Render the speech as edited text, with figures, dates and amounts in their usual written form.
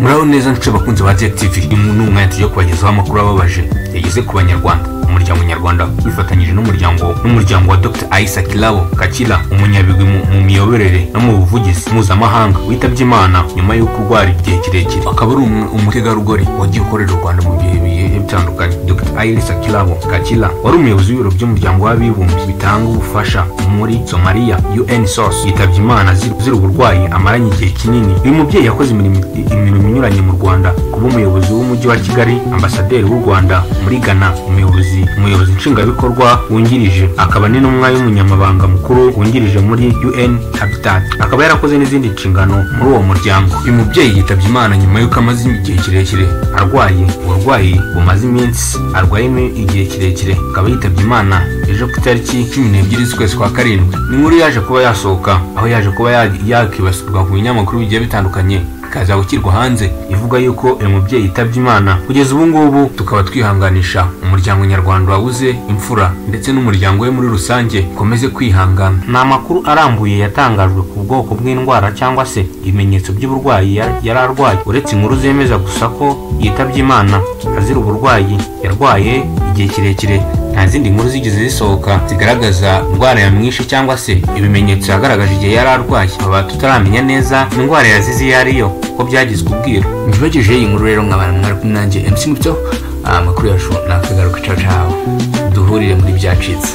Muraho neza nshuti bakunzi ba Jack TV, uyu ni umwanya tugiye kubagezaho amakuru ababaje yageze ku Banyarwanda. Umuryango nyarwanda wifatanyije n'umuryango wa Dr. Aissa Kirabo Kakila, umunyabigwi mu miyoborere no mu buvugizi mpuzamahanga, witabye Imana nyuma yo kurwara igihe kirekire, akaba ari umutegarugori wagiye ukorera u Rwanda mu bihe bitandukanye. Dr. Aissa Kirabo Kakila wari umuyobozi w'ibiro by'umuryango w'abibumbye bitanga ubufasha muri Somalia, UN SOS, yitabye Imana azira uburwayi amaranye igihe kinini. Uyu mubyeyi yakoze imirimo inyuranye mu Rwanda, kuba umuyobozi w'umujyi wa Kigali, ambasaderi w'u Rwanda muri Ghana, umuyobozi nshingwabikorwa wungirije, akaba n'intumwa y'umunyamabanga mukuru wungirije muri UN Habitat, akaba yarakoze n'izindi nshingano muri uwo muryango. Uyu mubyeyi yitabye Imana nyuma y'uko amaze igihe kirekire arwaye, uburwayi bumaze iminsi arwayemo igihe kirekire, akaba yitabye Imana ejo ku itariki 12 z'ukwezi kwa karindwi. Ni inkuru yaje kuba yasohoka, aho yaje kuba yakibasirwa ku binyamakuru bigiye bitandukanye, ikaza gushyirwa hanze ivuga yuko uyu mubyeyi yitabye Imana. Kugeza ubu ngubu tukaba twihanganisha umuryango nyarwanda wabuze imfura ndetse n'umuryango we muri rusange, ukomeze kwihangana. Ni amakuru arambuye yatangajwe ku bwoko bw'indwara cyangwa se ibimenyetso by'uburwayi yari arwaye, uretse inkuru zemeza gusa ko yitabye Imana azira uburwayi yarwaye igihe kirekire. Nta zindi nkuru zigeze zisohoka zigaragaza indwara yamwishe cyangwa se ibimenyetso yagaragaje igihe yari arwaye. Tukaba tutaramenya neza indwara yazize iyo ariyo, ko byagizwe ubwiru. Ntibagejeho iyi nkuru rero, nk'abantu mwari kumwe nanjye MC Mucyo. Amakuru yacu nakagaruka. Ciao ciao, duhurire muri byacitse.